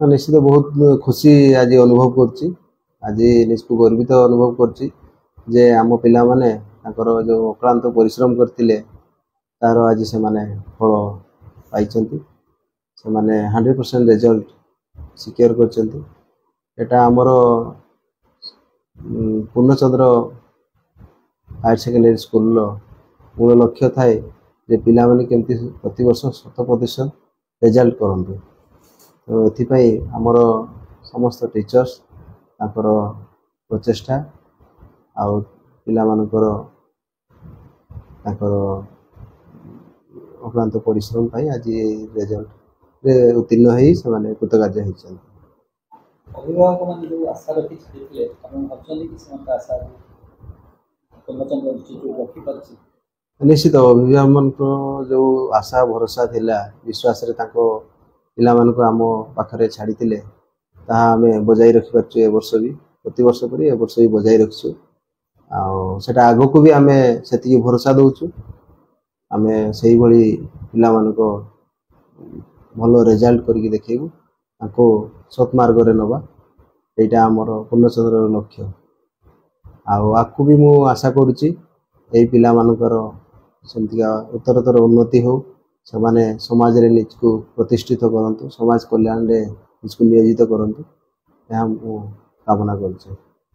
ନିଶ୍ଚିତ ବହୁତ ଖୁସି ଆଜି ଅନୁଭବ କରୁଛି। ଆଜି ନିଜକୁ ଗର୍ବିତ ଅନୁଭବ କରୁଛି ଯେ ଆମ ପିଲାମାନେ ତାଙ୍କର ଯେଉଁ ଅକ୍ଳାନ୍ତ ପରିଶ୍ରମ କରିଥିଲେ, ତାର ଆଜି ସେମାନେ ଫଳ ପାଇଛନ୍ତି। ସେମାନେ 100% ରେଜଲ୍ଟ ସିକ୍ୟୋର କରିଛନ୍ତି। ଏଇଟା ଆମର ପୂର୍ଣ୍ଣଚନ୍ଦ୍ର ହାୟର ସେକେଣ୍ଡାରୀ ସ୍କୁଲର ମୂଳ ଲକ୍ଷ୍ୟ ଥାଏ ଯେ ପିଲାମାନେ କେମିତି ପ୍ରତିବର୍ଷ 100% ରେଜଲ୍ଟ କରନ୍ତୁ। ତ ଏଥିପାଇଁ ଆମର ସମସ୍ତ ଟିଚର୍ସ ତାଙ୍କର ପ୍ରଚେଷ୍ଟା ଆଉ ପିଲାମାନଙ୍କର ତାଙ୍କର ଅକ୍ଳାନ୍ତ ପରିଶ୍ରମ ପାଇଁ ଆଜି ଏଇ ରେଜଲ୍ଟରେ ଉତ୍ତୀର୍ଣ୍ଣ ହେଇ ସେମାନେ କୃତକାର୍ଯ୍ୟ ହେଇଛନ୍ତି। ଅଭିଭାବକମାନେ ଯେଉଁ ଆଶା ରଖି ଛାଡ଼ିଥିଲେ, ଆପଣ ଭାବୁଛନ୍ତି କି ସେମାନଙ୍କ ଆଶା ପୂର୍ଣ୍ଣଚନ୍ଦ୍ର ଇନଷ୍ଟିଚ୍ୟୁଟ୍ ରଖିପାରିଛି? ନିଶ୍ଚିତ, ଅଭିଭାବକମାନଙ୍କ ଯେଉଁ ଆଶା ଭରସା ଥିଲା, ବିଶ୍ୱାସରେ ତାଙ୍କ ପିଲାମାନଙ୍କୁ ଆମ ପାଖରେ ଛାଡ଼ିଥିଲେ, ତାହା ଆମେ ବଜାୟ ରଖିପାରିଛୁ। ଏ ବର୍ଷ ବି ପ୍ରତିବର୍ଷ ପରି ଏ ବର୍ଷ ବି ବଜାୟ ରଖିଛୁ ଆଉ ସେଟା ଆଗକୁ ବି ଆମେ ସେତିକି ଭରସା ଦେଉଛୁ। ଆମେ ସେଇଭଳି ପିଲାମାନଙ୍କ ଭଲ ରେଜଲ୍ଟ କରିକି ଦେଖେଇବୁ, ତାଙ୍କୁ ସତ୍ ମାର୍ଗରେ ନେବା, ଏଇଟା ଆମର ପୂର୍ଣ୍ଣଚନ୍ଦ୍ରର ଲକ୍ଷ୍ୟ। ଆଉ ଆଗକୁ ବି ମୁଁ ଆଶା କରୁଛି ଏଇ ପିଲାମାନଙ୍କର ସେମିତିକା ଉତ୍ତରୋତ୍ତର ଉନ୍ନତି ହେଉ, ସେମାନେ ସମାଜରେ ନିଜକୁ ପ୍ରତିଷ୍ଠିତ କରନ୍ତୁ, ସମାଜ କଲ୍ୟାଣରେ ନିଜକୁ ନିୟୋଜିତ କରନ୍ତୁ, ଏହା ମୁଁ କାମନା କରୁଛି।